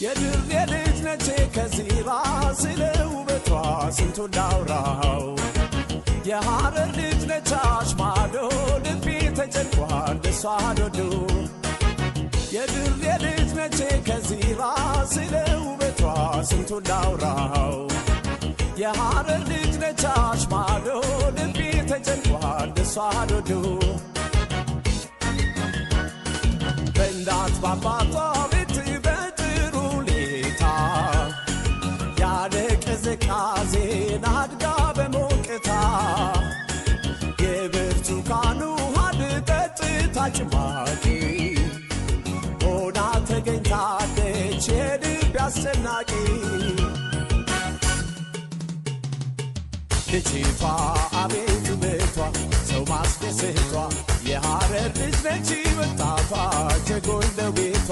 የድሬ ልጅ ነች ከዚራ፣ ስለ ውበቷ ስንቱን ላውራው። የሐረር ልጅ ነች አሽማዶ፣ ልቤ ተጨንቋል እሷን ወዶ። የድሬ ልጅ ነች ከዚራ፣ ስለ ውበቷ ስንቱን ላውራው። የሐረር ልጅ ነች አሽማዶ፣ ልቤ ተጨንቋል እሷን ወዶ። በእናት ባባቷ ቤት በጥሩ ሁኔታ፣ ያለ ቅዝቃዜን አድጋ በሞቅታ፣ የብርቱካን ውሃን ጠጥታ ጭማቂ ሆና ተገኝታለች የልብ አስጨናቂ። ልጅቷ አቤት ውበቷ፣ ሰው ማስደሰቷ፣ የሐረር ልጅ ነች ወጣቷ፣ ጀጎል ነው ቤቷ።